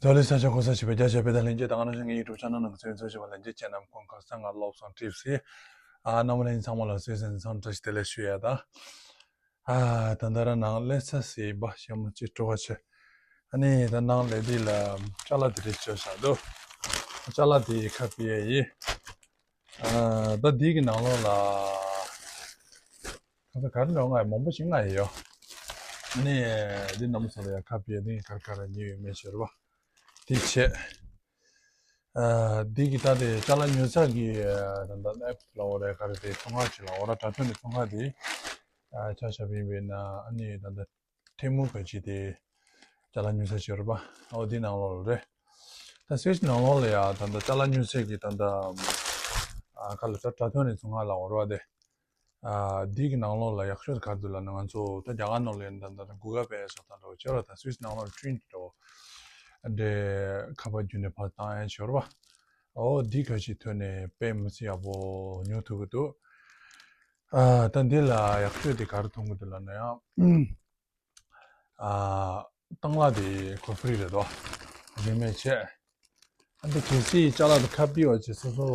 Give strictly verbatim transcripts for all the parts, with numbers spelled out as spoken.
འཛམ་གླིང་ས་ཕྱོགས་གང་སར་བཞུགས་པའི་རྒྱ་ཆེ་བོད་དང་ལྷན་རྒྱས་དང་ང་རང་ཚོ་ངའི་ཡུ་ཊུབ་ཆེ་ནལ་ནང་གི་གཙོ་བོ་གཙོ་ཆེ་བ་ལྷན་རྒྱས་ཁྱེད་རྣམས་སྐུ་ཁམས་བཟང་ང་སློབ་གསོ་ཁྲིད་ཟིན། ཨ་རྣམ་པ་ལྷན་རྒྱས་ཚང་མ་ལ་གསོལ་སེམས་འཚམས་འདྲི་ཞུ་བདེ་ལེགས་ཞུ་ཡ་དང་། ཨ་ད་ལྟ་རང་ནང་སླེབས་ཚར་ཟིན་པ་ཞེ་མོ་ཅིག་སྤྲོ་བ་ཆེ། ཨ་ནི་ད་ནང་སླེབས་དུས་ལ་ཅ་ལག་དེ་འདྲ་བཅོས་བཞག་འདུག་ཅ་ལག་དེ་ཁ་ཕྱེ་ཡ་ཡིན། ཨ་ད་འདི་གི་ནང་ལོགས་ལ་ཁ་ཚ་ག་རེ་འདྲ་ང་མང་པོ་ཞིག་མངགས་ཡོད། ཨ་ནི་འདི་རྣམ་པ་ཚོ་ལ་ཡ་ཁ་ཕྱེ་ཡ་འདི་ག་རེ་ག་རེ་ཉོས་ཡོད་མེད་ཤེས་རེད་པ། དེ་བྱས། ཨ་འདི་གི་ད་དེ་ཅ་ལག་ཉོ་ས་གི་ཨ་ད་ལྟ་ཨེབ་ལ་འོ་རེད་ག་རེ་དེ་ཚོང་ཁང་ཞིག་ལ་འོ་ར་དྲ་ཐོག་ནས་ཚོང་ཁང་དེ་ཨ་ཆ་བཞག་པ་ཡིན་པས་ན། ཨ་ནི་ད་ལྟ་ཐལ་མོ་ག་ཅི་དེ་ཅ་ལག་ཉོ་ས་ཞིག་རེད་པ། འོ་འདི་ནང་ལོགས་ལ་རེད། ད་སུད་སི་ནང་ལོགས་ལ་ཡ་ད་ལྟ་ཅ་ལག་ཉོ་ས་གི་ད་ལྟ་ཨ་ག་ལ་ད་དྲ་ཐོག་ནས་ཚོང་ཁང་ལ་འོ་ར་དེ། ཨ་འདི་གི་ནང་ལོགས་ལ་ཡག་ཤོས་ག་རེ་འདུག་ལབ་ན། ང་ཚོ་ད་རྒྱ་གར་ནང་ལ་ཡིན་ད་ད་གུ་གལ་པེ་སོགས་དང་འདྲ་བོ་བྱས་ར། ད་སུད་སི་ནང་ལོགས་ལ་ཊི་རེན་འདྲ་བོ་འདྲའི་ཁ་པར་བརྒྱུད་ནས་ཕར་བཏང་ཡ་བྱས་ར་བ། ཨོ་འདི་ག་ཅི་ཐོག་ནས་དཔེ་མི་སྲིད་ཡག་པོ་ཉོ་ཐུབ་ཀྱི་འདུག་ཨ་ད་འདི་ལ་ཡག་ཤོས་དེ་ག་རེ་མཐོང་གི་འདུག་ལབ་ན་ཡང་། ཨ་བཏང་གླ་དེ་ཁོ་ཧྥི་རི་རེད་དོ། རིན་མེད་བྱས། ཨ་འདི་གལ་སྲིད་ཅ་ལག་དེ་ཁ་ཕྱེ་བ་བྱས་སོ་སོ་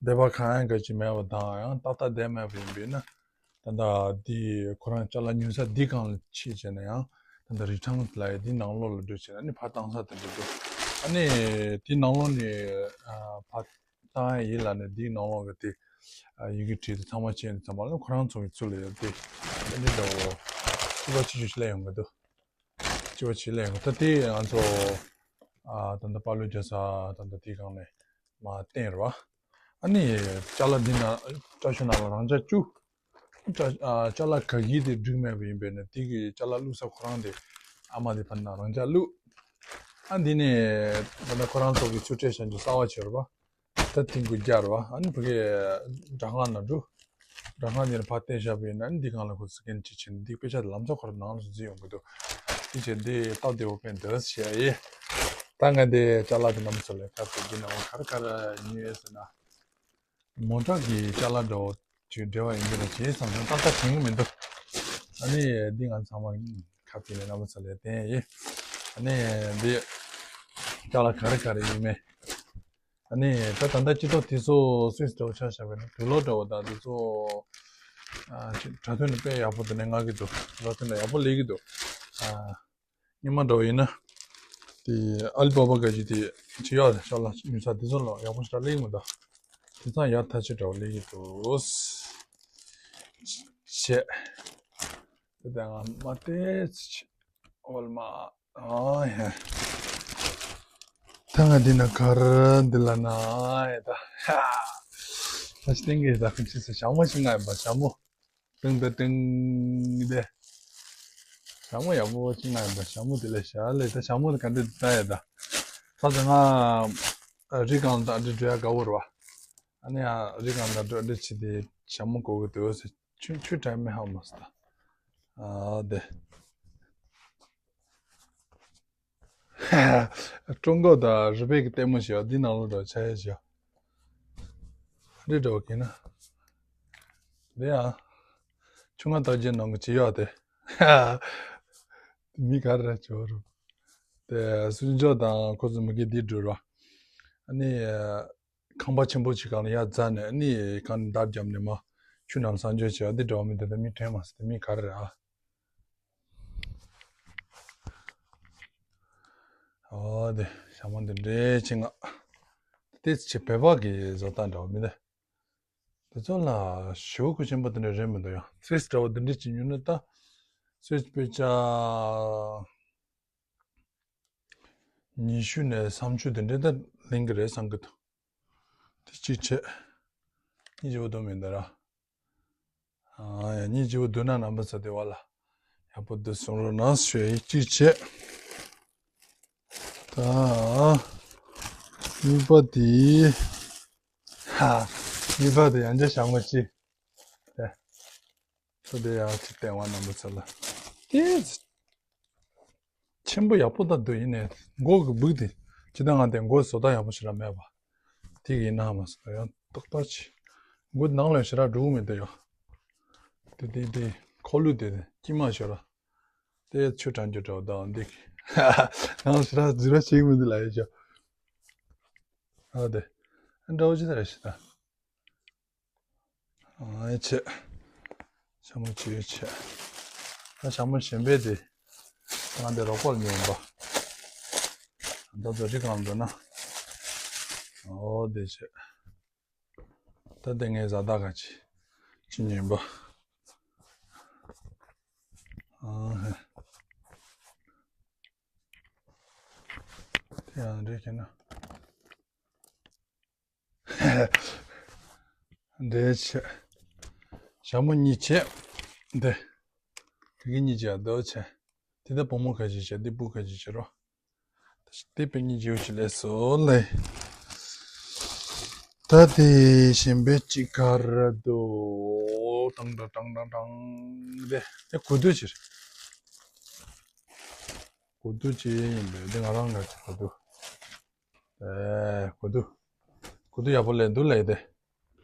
བསྡད་པ་གང་ཡང་ག་ཅི་མེད་པ་དང་ཡང་ཏག་ཏག་བསྡད་མེད་པ་ཡིན་པས་ན། ད་ལྟ་འདི་ཁོ་རང་ཅ་ལག་ཉོ་ས་འདི་སྒང་ལ་ཕྱིན་བྱས་ན་ཡང་ད་ལྟ་རི་ཊན་ལ་ཡ་འདི་ནང་ལོགས་ལ་འགྲོ་བྱས་ན་ནི་ཕར་བཏང་ས་དེ་འདྲ་འདུག་ཨ་ནི་འདི་ནང་ལོགས་ནས་ཨ་ཕར་བཏང་ཡ་ཡིན་ལབ་ནས་འདིའི་ནང་ལོགས་ཀྱི་དེ་ཨ་ཡི་གེ་བྲིས་ཏེ་ཚང་མ་བྱས་ནས་ཚང་མ་ལ་ཁོ་རང་ཚོ་གི་ཚུར་ལ་ཡོད་དེ། ཨ་ནི་འདྲ་བོ་སྐྱིད་པ་ཆེ་ཤོས་ཤིག་སླེབས་ཡོང་གི་འདུག་སྐྱིད་པ་ཆེ་སླེབས་ཡོང་གི། ད་དེ་ང་ཚོ་ཨ་ད་ལྟ་པར་ལོ་རྒྱག་ས་ད་ལྟ་དེའི་སྒང་ནས་མར་བསྟན་རེད་བ། ཨ་ནི་ཅ་ལག་འདི་ན་སྐྲ་ཤོད་ནང་ལ་རང་འཇགས་བཅུག་ཅ་ཨ་ཅ་ལག་ག་གི་དེ་འགྲིག་མེད་པ་ཡིན་པས་ན་དེ་གི་ཅ་ལག་བླུགས་ས་ཁོ་རང་དེ་ཨ་མ་དེ་ཕར་ནང་རང་འཇགས་བླུགས། ཨ་འདི་ནས་ད་ལྟ་ཁོ་རང་ཚོ་གི་ཆུ་ཁྲལ་བྱ་རྒྱུ་གསར་བ་བྱས་རེད་བ། ད་ཐེངས་དགུ་བརྒྱ་རེད་བ། ཨ་ནི་ཕ་གི་སྦྲག་སྒང་ན་འགྲོ། སྦྲག་སྒང་འདི་ལ་ཕར་བལྟས་བཞག་པ་ཡིན་ན་ཨ་ནི་འདི་སྒང་ལ་ཁོ་ཚོ་སྐད་ཆ་བྱས་ནས་འདི་དཔེ་ཆ་དེ་ལམ་སང་ཁོ་རང་ནང་ལ་སུ་འཛུལ་ཡོང་གི་འདུག་དེ་བྱས་འདི་སྟབས་བདེ་བོ་དཔེ་འདུག་ཟེར་ཡ་ཡིན། ད་ང་འདི་ཅ་ལག་དེ་རྣམ་པ་ཚོ་ལ་ཁ་ཐུག་འདི་ནང་ག་རེ་ག་རེ་ཉོས་ཡོད་ཟེར་ན། མོ་ཊ་གི་ཅ་ལག་འདྲ་བོ་ཅིག་འབྲེལ་བ་ཡིན་གྱི་རེད། བྱས་ཙང་ཙང་ཏག་ཏག་དྲན་གྱི་མི་འདུག་ཨ་ནི་འདི་ང་ཚང་མ་ཁ་ཕྱེ་ནས་རྣམ་པ་ཚོ་ལ་བསྟན་ཡ་ཡིན། ཨ་ནི་འདི་ཅ་ལག་ག་རེ་ག་རེ་ཡིན་མིན། ཨ་ནི་ད་ད་ལྟ་སྤྱི་ཚོགས་དེ་ཚོ་སུད་སི་འདྲ་བོ་ཆ་བཞག་པ་ཡིན་ན་དུག་ལོག་འདྲ་བོ་དང་དེ་ཚོ་ཨ་ཅིག་དྲ་ཐོག་ནས་དཔེ་ཡག་པོ་འདུག་ནས་མངགས་ཀྱི་འདུག་དྲ་ཐོག་ནས་ཡག་པོ་སླེབས་ཀྱི་འདུག་ཨ། སྔོན་མ་འདྲ་བོ་ཡིན་ན། དེ་ཨ་ལི་བྷ་བྷ་ག་ཅིག་དེ་ཅི་ཡག་ཤ་ལ་ཉོ་ས་དེ་ཚོ་ལ་ཡག་པོ་ཞེ་དྲག་སླེབས་མི་འདུག་དེ་ཚང་ཡག་ཐག་ཆོད་འདྲ་བོ་སླེབས་ཀྱི་འདུག་བྱས། དེ་དང་མ་ཏེ་ཨོལ་མ་ཨ་ཡ། ད་ང་འདི་ན་གར་འདི་ལ་ན་ཡ་ད་ཧ། ད་སྟེང་གི་ད་ཁོ་ཅི་ཟེར་ཞྭ་མོ་ཞིག་མངགས་ཡིན་པ་ཞྭ་མོ། ཏིང་ཏ་ཏིང་དེ། ཞྭ་མོ་ཡག་པོ་ཅིག་མངགས་ཡིན་པ། ཞྭ་མོ་དེ་ལས་ཞྭ་ལས་ད་ཞྭ་མོ་དེ་ག་འདྲ་ལྟ་ཡ་ད། ད་ང་རི་སྒང་ལ་ད་འདི་འགྲོ་ཡ་དགའ་བོ་རེད་བ། ཨ་ནི་ཡ་རི་སྒང་ལ་འགྲོ་འདི་བྱེད་དེ་ཞྭ་མོ་གོ་གི་འདུག་ཟེར། ཆུ་ཆུ་དྲ་མི་ཧ་མ་སོང་ད། ཨ་དེ། ཀྲུང་གོ་དང་རི་པེ་གི་ལྟད་མོ་ཞིག་འདི་ནང་ལོགས་འགྲོ་ཆ་ཡ་ཞིག་འདི་འགྲོ་གི་ན། འདི་ཡང་། ཆུ་ང་རྟགས་ཅན་ནང་གི་ཅི་ཡོད་དེ། མི་ག་རེ་རེད་ཅོ་རུ། དེ་སུན་ཇོ་དང་ཁོ་ཚོ་མི་གི་འདི་འགྲོ་ར། ཨ་ནི། ཁང་པ་ཆེན་པོ་ཞིག་སྒང་ལ་ཡར་འཛེགས་ནས་ཨ་ནི་གང་འདབས་བརྒྱབ་ནས་མར་ཆུ་ནང་གསང་སྤྱོད་བྱས། འདི་འགྲོ་བ་མི་འདི་ད་མི་དྲན་མ་སོང་། དེ་མི་ག་རེ་རེད་ཨ། ཨོ་དེ་ཞྭ་མོ་འདི་འདྲའི་ཆེ་ང་། དེ་ཚེ་བོད་པ་གི་བཟོ་ལྟ་འདྲ་བ་མི་འདི། དེ་ཚོ་ལ་ཞེ་པོ་ཁུ་ཆེན་པོ་དེ་འདྲ་རེད་མི་འདུག་ཡང་ཚེས་འདྲ་བ་འདི་འདྲ་ཅིག་ཉོས་ན་ད། ཚེས་དཔེ་ཆ་ཉི་ཤུ་ནས་སུམ་ཅུ་དེ་འདྲ་ད་ལེན་གི་རེད་བསམ་གི་འདུག་དེ་གཅིག་བྱས། གཉིས་བྱས་པོ་འདུག་མི་འདུག་ར། ཨ་ཡ་གཉིས་བྱས་པོ་འདུག་ན་རྣམ་པ་ཚོ་དེ་བ་ལ་ཡག་པོ་འདུག་གསུང་རོགས་གནང་ཞུ་ཡ་ཡིན། གཅིག་བྱས། ད་གཉིས་པ་དེ། ཧ། གཉིས་པ་དེ་ཡང་བསྐྱར་ཞྭ་མོ་གཅིག་དེ། ཚོ་དེ་ཡང་གཅིག་བསྟན་པ་རྣམ་པ་ཚོ་ལ། དེ་ཆེན་པོ་ཡག་པོ་ད་འདུག་ཡིན་ནའི་མགོ་གི་སྦུག་དེ་ཇི་ལྟར་ང་དེ་མགོ་བཟོ་ལྟ་ཡག་པོ་ཞིག་ར་མེད་པ། དེ་གི་ཡིན་ན་མ་སོང་ཡང་ཏག་ཏག་ཅིག་མགོ་ནང་ལ་ཞེ་དྲག་འགྲོ་གི་མི་འདུག་ཡ། དེ་དེ་དེ་ཁོག་ལུས་དེ་དཀྱིལ་མ་ཞོར་ར། དེ་ཆུ་དྲང་རྒྱུ་འདྲ་བོ་དང་འདི་ ཡང་ཞེ་དྲག་འཛུལ་ར་བྱེད་ཀྱི་མི་འདུག་ལབ་ཡོད་ཅོ། ཨ་དེ། ཨ་འདྲ་བོ་ཅི་ད་རེད་ཤི་ད། ཨ་ཆེ། ཞྭ་མོ་ཅི་ཡོད་ཆེ། ད་ཞྭ་མོ་གཞན་པའི་དེ། ང་འདི་རོགས་པ་ལ་ཉོས་ཡིན་པ། ད་ཚོ་རི་གང་འགྲོ་ན། ཨོ་དེ་ཆེ། ད་དེ་ངའི་བཟའ་ཟླ་ག་ཅི། ཅི་ཉོས་པ། ཨ་ཧེ། དེ་ཡང་འདྲེ་ཁྱེར་ན། འདྲེ་ཆེ། ཞྭ་མོ་གཉིས་ཆེ། འདི། དེ་གི་གཉིས་ཆེ་རྡོ་ཆེ། དེ་ད་བུ་མོ་ག་ཅི་ཆེ་འདི་བུ་ག་ཅི་ཆེ་རོ། དེ་པའི་གཉིས་ཀྱི་ཡོ་ཆི་ལས་སོ་ལེ། ད་དེ་གཞན་པའི་གཅིག་ག་རེ་འདུག་ཏང་ཏང་ཏང་ཏང་ཏང་། དེ་དེ་གོ་དུ་ཕྱིར། གོ་དུ་ཅི་ཡིན་པས་དེ་ང་རང་ག་ཅི་གོ་དུ། ཨེ་གོ་དུ། གོ་དུ་ཡག་པོ་ལས་འདུག་ལས་དེ།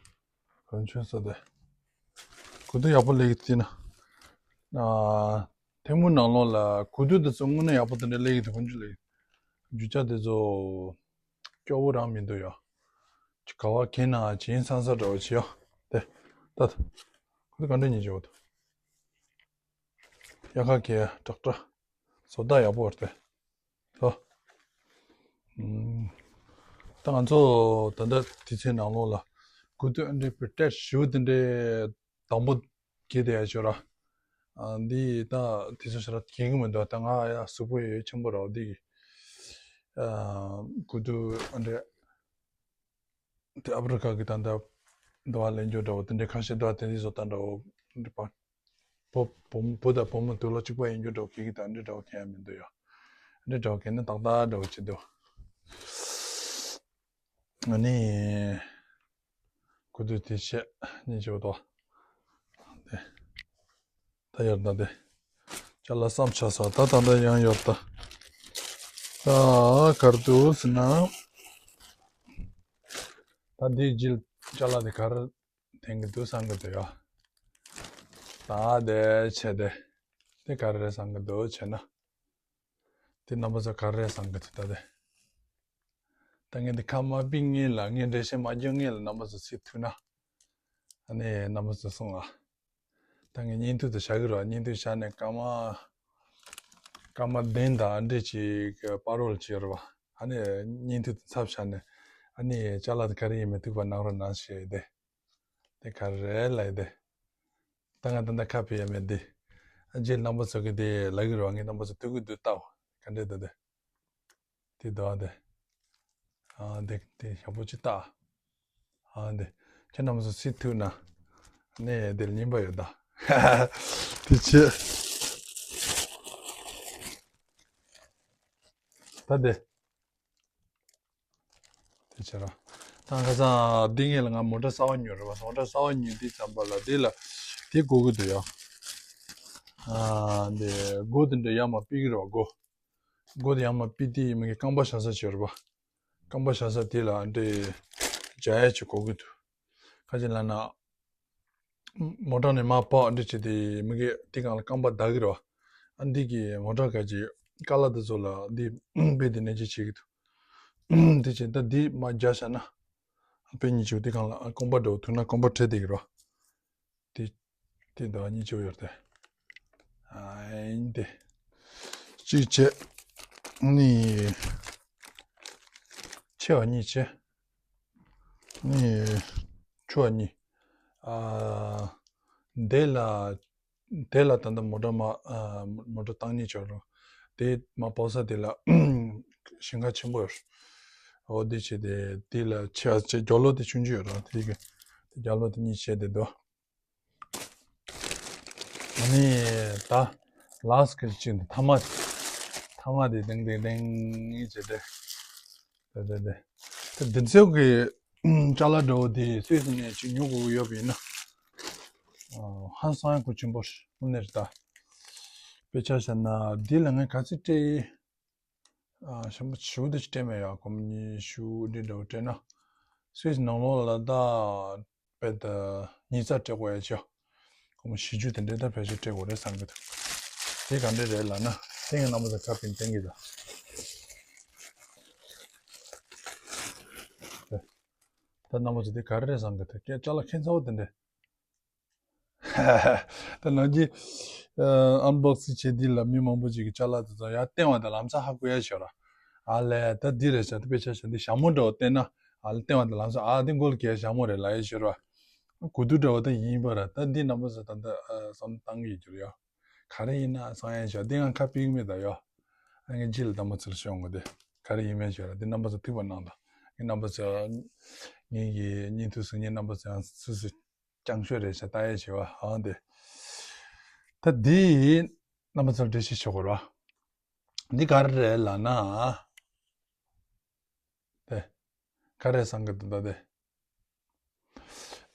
གོན་ཆུང་སོ་དེ། གོ་དུ་ཡག་པོ་ལས་ཀྱི་ན། ཨ། ཐེངས་མུ་ནང་ལོགས་ལ་གོ་དུ་དེ་ཚོ་དངོས་གནས་ཡག་པོ་དེ་འདྲ་ལས་ཀྱི་དེ་གོན་ཆུང་ལས། རྒྱུ་ཆ་དེ་ཚོ། སྐྱོ་བོ་རང་མི་འདུག་ཡ། ག་བ་གན་ན་ཅིན་སང་ས་འདྲ་བོ་ཅི་ཡ། དེ། ད། ཁོ་དེ་ག་འདྲ་ཉིད་ཅི་བ་དུ། ཡ་ཁ་གེ་ཏྲག་ཏྲ། བཟོ་ལྟ་ཡག་པོ་རེད་དེ། ལོ། ད་ང་ཚོ་ད་ལྟ་དུས་ཚོད་ནང་ལོགས་ལ་གོ་དུ་ཨ་འདྲེ་པི་ཏྲེད་ཞུ་དེ་འདྲེ་དང་པོ་གྱེས་དེ་ཡ་ཤོ་ར། འདི་ད་དུས་ཚོད་ཤོ་ར་གྱེས་གི་མི་འདུག་ད་ང་ཡ་གཟུགས་པོ་ཡོད་ཆེན་པོ་ར་འདི་གི། གོ་དུ་ཨ་འདྲེ། དེ་ཨབ་རི་ཀ་གི་ད་ལྟ་འདུ་བ་ལེན་རྒྱུ་འདྲ་བོ་དེ་འདྲའི་ཁ་ཤས་འདུ་བ་དེ་འདྲའི་བཟོ་ལྟ་འདྲ་བོ་འདི་པ། བུ་བུ་བུ་དང་བུ་མོ་དུ་ལོ་གཅིག་པ་ཡིན་རྒྱུ་འདྲ་བོ་གི་གི་ད་འདྲི་འདྲ་བོ་གི་ཡ་མི་འདུག་ཡ། འདྲི་འདྲ་བོ་གི་ནི་ཏག་ཏག་འདྲ་བོ་ཅི་འདུག་ཨ་ནི། གོ་དུས་དེ་བཤད་ཉིན་བྱེད་དོ། དེ། ད་ཡར་ད་དེ། ཅ་ལག་བསམ་ཆ་ས་ད་ད་ད་ཡང་ཡོད་ད། ད་གར་དུ་ཟིན་ན། ད་འདི་ཇིལ་ཅ་ལག་དེ་གར་དེང་གི་དུ་སང་གི་དུ་ཡོད། ད་དེ་ཆེ་དེ། དེ་གར་རེ་སང་གི་དུ་ཆེ་ན། དེ་རྣམ་པ་ཚོ་གར་རེ་སང་གི་དུ་ད་དེ། ད་ངས་འདི་ཁ་མ་པིང་ངེས་ལ་ངས་འགྲེལ་བཤད་མ་རྒྱག་ངེས་ལ་རྣམ་པ་ཚོ་སི་ཐུ་ན། ཨ་ནི་རྣམ་པ་ཚོ་སོང་ཨ། ད་ངས་བརྙན་ཐུང་དུ་བཞག་གི་རེད་བ། བརྙན་ཐུང་བཞག་ནས་སྐར་མ། སྐར་མ་བདུན་དང་འདྲེ་ཅིག་པ་རོལ་བྱས་རེད་བ། ཨ་ནི་བརྙན་ཐུང་དུ་ཚབ་བཞག་ནས། ཨ་ནི་ཅ་ལག་དེ་ག་རེ་ཡིན་མིན་ཐུག་པ་གནང་རོགས་གནང་ཞེས་དེ། དེ་ག་རེ་ལབ་དེ། ད་ང་ད་ལྟ་ཁ་ཕྱེ་ཡ་མེད་དེ། ཨ་རྗེས་རྣམ་པ་ཚོ་གི་དེ་ལབ་གི་རེད་བ། ངས་རྣམ་པ་ཚོ་ཐུག་གི་འདུག་ལྟ་བ། ག་འདྲས་ད་དེ། དེ་དོ་དེ། ཨ་དེ་དེ་ཞག་པོ་ཅི་ལྟ། ཨ་དེ། ཁྱེད་རྣམ་ཚོ་སི་ཐུ་ན། ནས་དེ་ལ་ཉིན་པ་ཡོད་ད། དེ་ཆེ། ད་དེ། དེ་ཆེ་ར། ད་ཁ་སང་འདི་ངེད་ལ་ང་མོ་ཊ་གསར་བ་ཉོས་རེད་བ། མོ་ཊ་གསར་བ་ཉོས་དུས་ཙམ་པ་ལ་དེ་ལ་དེ་དགོས་ཀྱི་འདུག་ཡ། ཨ་དེ་སྒོ་དེ་འདྲ་ཡར་མར་ཕུད་ཀྱི་རེད་བ་སྒོ། སྒོ་དེ་ཡར་མར་ཕུད་དུས་མི་གི་རྐང་པ་བཞག་ས་ཅིག་ཡོད་རེད་བ། རྐང་པ་བཞག་ས་དེ་ལ་འདྲེ་སྦྱར་ཡ་ཅིག་དགོས་ཀྱི་འདུག་ག་ཅི་ལབ་ན། མོ་ཊ་ནས་མར་ཕབ་འདྲེ་བྱས་ཏེ་མི་གི་དེ་གང་ལ་རྐང་པ་བརྡར་གི་རེད་བ། ཨ་འདི་གི་མོ་ཊ་ག་ཅི་ཀ་ལ་དེ་ཚོ་ལ་འདི་དཔེ་དེ་ནས་ཅི་བྱེད་ཀྱི་འདུག་དེ་བྱས་ད་འདི་མར་སྦྱར་བཞག་ན། དཔེ་གཉིས་ཆུ་དེ་གང་ལ་རྐང་པ་འདྲ་བོ་ཐུག་ན་རྐང་པ་བྲེག་བསྡད་ཀྱི་རེད་བ། དེ། དེ་འདྲ་བ་གཉིས་ཆུ་ཡོད་དེ། ཨ་ཡིན་ཏེ། གཅིག་བྱས། ནི། ཆེ་བ་གཉིས་བྱས། ནི། ཆུ་བ་གཉིས། ཨ། དེ་ལ། དེ་ལ་ད་ལྟ་མོ་ཊ་མ། ཨ། མོ་ཊ་བཏང་ཉེ་ཆོག་རོ། དེ་མ་པའོ་ས་དེ་ལ། ཞིང་ཁ་ཆེན་པོ་ཡོད། འོ་དེ་བྱས་ཏེ་དེ་ལ་ཆེ་བ་ཆེ་རྒྱ་ལོ་དེ་ཆུང་ཆུང་ཡོད་རོ། དེ་གི། དེ་རྒྱ་ལོ་དེ་གཉིས་བྱས་ཏེ་འདུག་ཨ་ནི་ད་ལཱས་ཀི་ཅིག་འདི་ཐ་མ། ཐ་མ་དེ་ལྡེང་ལྡེང་ལྡེང་བྱས་ཏེ། དེ་དེ་དེ། དེ་འདི་ཚོ་གི་ཅ་ལག་འདྲ་བོ་དེ་སུད་སི་ནས་ཅིག་ཉོ་དགོས་ཀྱི་ཡོད་པ་ཡིན་ན། ཧང་སང་ཡ་གོ་ཆེན་པོ་ནས་རེད་ད། དཔེ་ཆ་བཞག་ན་འདི་ལ་ངས་ག་ཚོད་སྤྲད་ཡིན། ཨ། ཞེ་པོ་ཞེ་པོ་དེ་ཅིག་སྤྲད་མེད་ཡ། སྒོར་མོ་ཉི་ཤུ་འདི་འདྲ་བོ་སྤྲད་ན། སུད་སི་ནང་ལོགས་ལ་ད་དཔེ་ད་ཉིས་རྩ་སྤྲད་དགོས་ཡ་ཅིག་སྒོར་མོ་བཞི་བཅུ་དེ་འདྲའི་ད་ཕལ་ཆེར་སྤྲད་དགོས་རེད་བསམ་གི་འདུག་དེ་ག་འདྲ་རེད་ལབ་ན། སྟེང་གི་རྣམ་པ་ཚོ་ཁ་པིན་སྟེང་གི་ད། ད་རྣམ་པ་ཚོ་དེ་ག་རེ་རེད་བསམ་གི་ད་སྐད་ཅ་ལག་ཁྱད་མཚར་པོ་དེ་འདྲས། ད་ནང་གི་ཨན་བོག་སིང་བྱེད་དུས་ལ་མི་མང་པོ་ཅིག་གིས་ཅ་ལག་དེ་ཚོ་ཡར་བསྟན་པ་དང་ལམ་སང་ཧ་གོ་ཡ་ཤོར་ར། ཨ་ལས་ད་འདི་རེད་ཤག་དཔེ་ཆ་ཤག་འདི་ཞྭ་མོ་འདྲ་བོ་བསྟན་ན་ཨ་ལས་བསྟན་པ་དང་ལམ་སང་ཨ་འདི་མགོ་ལ་གྱེས་ཞྭ་མོ་རེད་ལབ་ཡ་ཤོར་བ། གོ་དུས་འདྲ་བོ་ད་ཡིན་པ་ར། ད་འདི་རྣམ་པ་ཚོ་ད་ལྟ་བསམ་བཏང་གི་ཡོད་རེད་ཡ། ག་རེ་ཡིན་ན་བསམ་ཡ་ཤོར། འདི་ང་ཁ་ཕིག་མེད་ད་ཡ། ཨ་ངའི་རྗེས་ལ་དམ་པ་ཚོ་ལ་ཤོད་འོང་གི་དེ་ག་རེ་ཡིན་མེད་ཤོར་ར། འདི་རྣམ་པ་ཚོ་ཐུག་པ་གནང་དང་། ངའི་རྣམ་པ་ཚོ་ངེད་ཀྱི་བརྙན་ཐུང་གཟིགས་མཁན་རྣམ་པ་ཚོ་ཡང་སུ་སུ་རྐྱང་ཤོས་རེད་ཤག་ལྟ་ཡས་བྱེད་པ་ཨང་དེ། ད་འདི་རྣམ་པ་ཚོར་འགྲེལ་བཤད་ཞུ་དགོས་ར། འདི་ག་རེ་རེད་ལབ་ན། དེ་ག་རེ་བསམ་གི་འདུག་ད་དེ།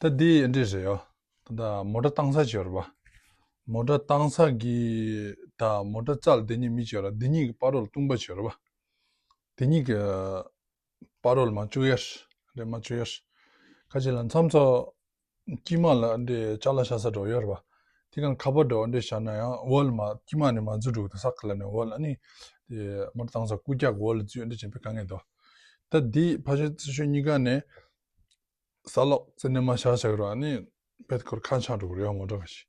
ད་འདི་འདྲས་རེད་ཡོ། ད་ད་མོ་ཊ་བཏང་ས་ཅིག་ཡོད་རེད་པ། མོ་ཊ་བཏང་ས་གི་ད་མོ་ཊ་རྩ་ལ་དེ་གཉིས་མི་ཅིག་ཡོད་ར། དེ་གཉིས་ཀྱི་བར་རོ་ལ་ལྟུང་པ་ཅིག་ཡོད་རེད་པ། དེ་གཉིས་ཀྱི་བར་རོ་ལ་མར་བཅུག་ཡ། རེད་མར་བཅུག་ཡ། ཁ་ཅིག་ལ་མཚམས་མཚམས་དཀྱིལ་མ་ལ་འདྲེ་ཅ་ལག་བཞག་ས་འགྲོ་ཡོད་རེད་པ། དེ་གང་ཁ་པར་འགྲོ་འདྲེ་བཞག་ན་ཡང་འོག་ལ་མར་དཀྱིལ་མ་ནས་མར་འཛུལ་འགྲོ་གི་འདུག་ས་ཁ་ལ་ནས་འོག་ལ་ནི། དེ་མར་བཏང་ས་རྐུབ་བཀྱག་འོག་ལ་འཛུལ་འདྲེ་བྱེད་པའི་དཀའ་ངལ་འདུག་ད་འདི་ཕ་ཤོད་ཚུར་ཤོད་གཉིས་ཀ་ནས་ས་ལོག་ཙེ་ནས་མར་བཞག་བཞག་རོགས་ནི་བེད་ཁོར་ཁ་ཆག་འགྲོ་གི་རེད་ཡོད་མོ་འགྲོ་ག་ཞིག་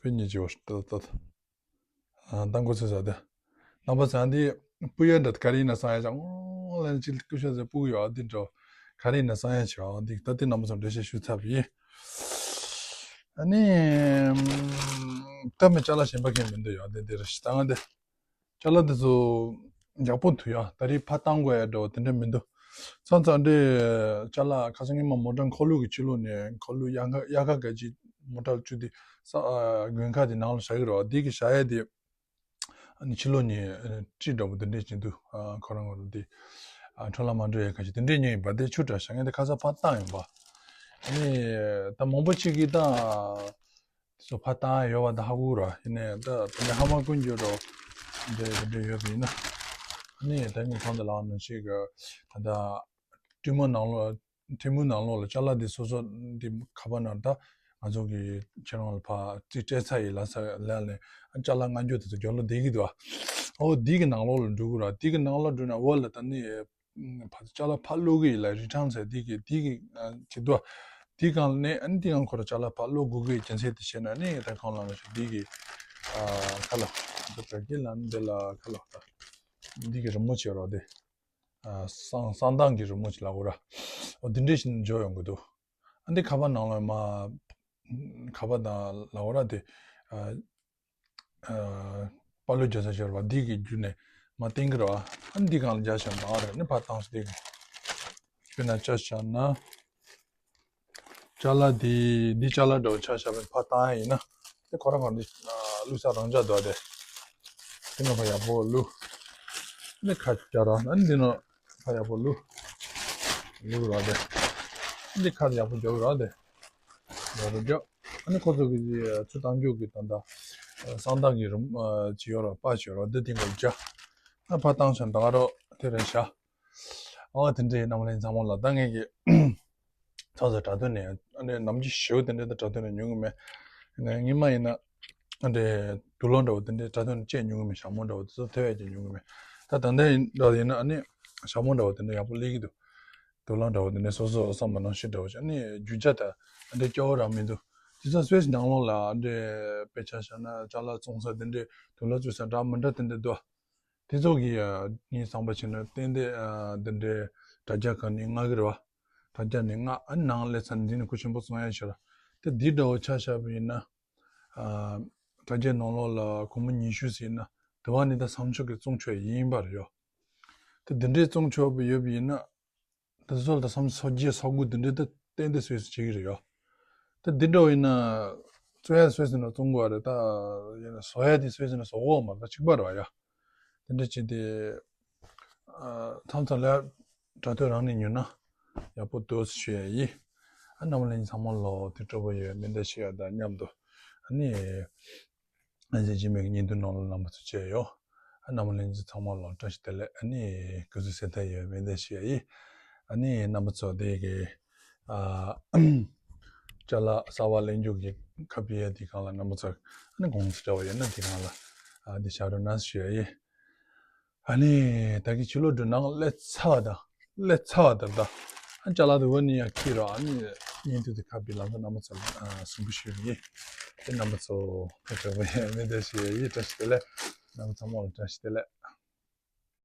དཔེ་ཉེ་ཅི་བ་ད་ད། ད་འགོ་ཚུགས་ས་དེ། རྣམ་པ་ཚང་འདི་སྤུ་ཡ་འདྲ་ག་རེ་ཡིན་ན་བསམ་ཡ་ཅང་ལན་ཅིག་སྐུ་ཤ་ཟེར་སྤུ་གུ་ཡོད་འདི་འགྲོ། ག་རེ་ཡིན་ན་བསམ་ཡ་ཆེ་བ་འདི་ད་ལྟའི་རྣམ་པ་ཚང་འགྲེལ་བཤད་ཞུ་ཚར་བ་ཡིན། ཨ་ནི། ད་མི་ཅ་ལག་གཞན་པ་གང་མི་འདུག་ཡོད་འདི་འདི་རེད་ཤི་ད་ང་འདི། ཅ་ལག་འདི་ཚོ་ཡག་པོ་འདུག་ཡ། ད་རེས་ཕར་བཏང་དགོས་ཡ་འགྲོ་དེ་འདྲ་མི་འདུག་ཚང་ཚང་འདྲེ་ཅ་ལག་ཁ་སང་ཉི་མ་མོ་ཊ་འཁོར་ལོ་གི་ཕྱི་ལོགས་ནས་འཁོར་ལོ་གཡག་ཁ་ག་ཅིག་མོ་ཊ་བཅུག་དེ་ས་དགུན་ཁ་དེ་ནང་ལ་བཞག་གི་རེད་བ། དེ་གི་བཞག་ཡ་དེ་ཨ་ནི་ཕྱི་ལོགས་ནས་ཨ་ནི་དཀྲིས་འདྲ་པོ་དེ་འདྲས་བྱེད་དུས་ཁོ་རང་ངོ་རུ་དེ་འཕྲོ་བརླག་མ་འགྲོ་ཡ་ག་ཅིག་དེ་འདྲས་ཉོས་ཡིན་པ། དེ་ཆུ་དྲ་བཞག་ངས་དེ་ཁ་སང་ཕར་བཏང་ཡིན་པ། ཨ་ནི་ད་མང་པོ་ཅིག་གིས་ད། དེ་ཚོ་ཕར་བཏང་ཡ་ཡོད་པ་ད་ཧ་གོ་ར། ཡིན་ནའི་ད་དེ་འདྲ་ཧ་མ་གོ་རྒྱུ་རོ། འདྲེ་འདྲེ་ཡོད་པ་ཡིན་ན། ཨ་ནི་ད་ངས་གང་དུ་ལངས་ནས་ཅིག་གི་ད་ད་ཀྲིན་མོ་ནང་ལོགས་ཀྲིན་མོ་ནང་ལོགས་ལ་ཅ་ལག་འདི་སོ་སོ་འདི་ཁ་པར་ནང་ད་ང་ཚོ་གི་ཁྱེད་རང་ལ་ཕར་རྩིས་སྤྲད་ཚར་ཡིན་ལ་ས་ལ་ལས་ཅ་ལག་ལྔ་འགྱུར་དེ་ཚོ་རྒྱབ་ལོགས་བསྡད་ཀྱི་འདུག་ཨ། འོ་འདི་གི་ནང་ལོགས་ལ་འགྲོ་གི་ར། འདི་གི་ནང་ལོགས་འགྲོ་ན་འོ་ལ་ད་ནི། ཕ་ཅ་ལག་ཕར་སློག་གི་ཡིན་ལ་རི་ཊན་ཟེར་དེ་གི་དེ་གི་བྱེད་དོ། དེ་གང་ནས་ཨ་ནི་དེ་གང་ཁོ་ར་ཅ་ལག་ཕར་སློག་དགོས་གི་རྒྱུ་མཚན་དེ་བྱས་ན་ནི་ད་གང་ལ་ཞིག་དེ་གི་ཁ་ལ་འདི་བོད་སྐད་ལ་འདི་ལ་ཁ་ལ་དེ་གི་རི་མོ་བྱེད་རོགས་དེ་གསང་གསང་སྟངས་ཀྱི་རི་མོ་ཅིག་ལ་འོ་ར། འོ་དེ་འདྲས་ཞིག་འཇོག་ཡོང་གི་འདུག་ཨ་འདི་ཁ་པར་ནང་ལ་མ་ཁ་པར་དང་ལ་འོ་ར་དེ། པ་ལོ་རྒྱ་ས་ཤར་བ་འདི་གི་རྒྱུ་ནས་མ་བསྟན་གི་ར་བ། ཨ་འདི་གང་ལ་རྒྱ་ཤར་ན་རེད་ནི་ཕར་བཏང་སོ་འདི་གི། དཔེར་ན་ཆ་བཞག་ན། ཅ་ལག་འདི་འདི་ཅ་ལག་འདྲ་བོ་ཆ་བཞག་པའི་ཕར་བཏང་ཡ་ཡིན་ན། དེ་ཁོ་རང་གང་འདི་བླུགས་ས་རང་འཇགས་འདུག་དེ། དེ་ནང་ཕར་ཡག་པོ་བླུགས། འདི་ཁ་རྒྱ་ར་ཨ་འདི་ནང་ཕར་ཡག་པོ་བླུགས། བླུགས་ར་དེ། འདི་ཁ་ཡག་པོ་རྒྱག་ར་དེ། ཡག་པོ་རྒྱག་ཨ་ནི་ཁོ་ཚོ་གི་ཆུ་བཏང་རྒྱུ་གི་ད་ལྟ་གསང་སྟངས་ཀྱི་རུམ་ཅི་ཡོད་ར་པ་ཅི་ཡོད་ར་འདི་དེ་འགོར་བྱ། ཨ་ཕར་བཏང་བྱ་ད་ག་རོ་དེ་རེད་བྱ། ཨ་དེ་འདྲའི་རྣམ་གླིང་ཚང་མ་ལ་ད་ངས་ཀྱི་ཚོགས་ས་དྲ་ཐོག་ནས་ཨ་ནི་ནམ་རྒྱུན་ཞེའུ་དེ་འདྲའི་ད་དྲ་ཐོག་ནས་ཉོ་གི་མེད། ངས་ཉི་མ་ཡིན་ན་ཨ་འདྲའི་དུག་ལོག་འདྲ་བོ་དེ་འདྲའི་དྲ་ཐོག་ནས་སྤྱད་ཉོ་གི་མེད། ཞྭ་མོ་འདྲ་བོ་དེ་ཚོ་ཐོས་ཡས་ཀྱི་ཉོ་གི་མེད། ད་ད་ལྟ་ཡིན་འདྲ་ཡིན་ན་ཨ་ནི་ཞྭ་མོ་འདྲ་བོ་དེ་འདྲ་ཡག་པོ་སླེབས་ཀྱི་འདུག་དུག་ལོག་འདྲ་བོ་དེ་འདྲའི་སོ་སོ་བསམ་པ་ནང་བཞིན་འདྲ་བོ་ཅིག་ཨ་ནི་རྒྱུ་ཆ་ད་ཨ་འདྲའི་སྐྱོ་བོ་རང་མི་འདུག་དེ་ཚོ་སུད་སི་ནང་ལོགས་ལ་ཨ་འདྲའི་དཔེ་ཆ་བཞག་ན་ཅ་ལག་བཙོང་ས་དེ་འདྲའི་དུག་ལོག་བཙོང་ས་འདྲ་མི་འདྲ་དེ་འདྲ་འདུག་དེ་ཚོ་གི་ངའི་བསམ་པ་བྱས་ན་ཏན་ཏན་འདི་འདྲའི་དྲ་རྒྱ་གང་ནས་མངགས་ཀྱི་རེད་བ། དྲ་རྒྱ་ནས་མངགས་ཨ་ནི་ནང་སླེབས་ཚར་ནས་འདི་ནས་ཁུ་ཆེན་པོ་བཙོང་ཡ་ཤར། དེ་འདི་འདྲ་བོ་ཆ་བཞག་པ་ཡིན་ན། དྲ་རྒྱའི་ནང་ལོགས་ལ་སྒོར་མོ་ཉི་ཤུ་ཟིན་ན་དེ་བ་ནི་ད་བསམ་ཆོག་གི་བཙོང་ཆོག་ཡིན་པ་རེད་ཡོ། དེ་འདི་འདྲའི་བཙོང་ཆོག་པ་ཡོད་པ་ཡིན་ན། དེ་ཚོ་ལ་ད་བསམ་ཚོ་རྒྱས་ཚོ་དགུ་དེ་འདྲའི་ད་ཏན་ཏན་སུད་སི་བྱེད་ཀྱི་རེད་ཡོ། ད་འདི་འདྲ་བོ་ཡིན་ན། བཙོང་ཡ་སུད་སི་ནང་བཙོང་དགོས་རེད་ད། ཡིན་ན་བཟོ་ཡ་དེ་སུད་སི་ནང་བཟོ་དགོས་མ་རེད་ད་གཅིག་པ་རེད་བ་ཡ། དེ་འདྲ་བྱས་ཏེ། མཚམས་མཚམས་ལ་དྲ་ཐོག་རང་ནས་ཉོས་ན་ཡག་པོ་འདུག་ཞུ་ཡ་ཡིན། ཨ་རྣམ་པ་ལྷན་རྒྱས་ཚང་མ་ལོ་དེ་སྤྲོ་པོ་ཡོད་མེ་མདའ་ཞུ་ཡ་དང་མཉམ་དུ། ཨ་ནི། ཨ་ཅེ་ཅི་མེ་གི་བརྙན་ཐུང་ནང་ལ་རྣམ་པ་ཚོ་བཅས་ཡོད། ཨ་རྣམ་པ་ལྷན་རྒྱས་ཚང་མ་ལོ་བཀྲ་ཤིས་བདེ་ལེགས། ཨ་ནི་སྐུ་གཟུགས་གསལ་ཐང་ཡོད་མེ་མདའ་ཞུ་ཡ་ཡིན། ཨ་ནི་རྣམ་པ་ཚོ་དེ་གི་ཨ་ཅ་ལག་གསར་པ་ལེན་རྒྱུ་གི་ཁ་པི་ཡ་དེ་གང་ལ་རྣམ་པ་ཚོ་ཨ་ནི་གོང་སུ་འདྲ་བ་ཡོད་ན་དེ་གང་ལ་ ཨ་འདི་བཞག་རོགས་གནང་ཞུ་ཡ་ཡིན། ཨ་ནི་ད་གི་ཕྱི་ལོགས་འགྲོ་ནང་སླེབས་ཚར་བ་དང་། སླེབས་ཚར་བ་དང་ད། ཨ་ཅ་ལག་དེ་འོ་ནི་ཡང་ཁྱེར་རོགས། ཨ་ནི་བརྙན་ཐུང་དེ་ཁ་པའི་ལམ་ཁ་རྣམ་པ་ཚོ་ལ་གསུང་པོ་ཞུ་ཡིན། དེ་རྣམ་པ་ཚོ་ཕེབས་པའི་མི་དེ་ཞིག་ཡིན། བཀྲ་ཤིས་བདེ་ལེགས། རྣམ་པ་ཚང་མ་ལ་བཀྲ་ཤིས་བདེ་ལེགས།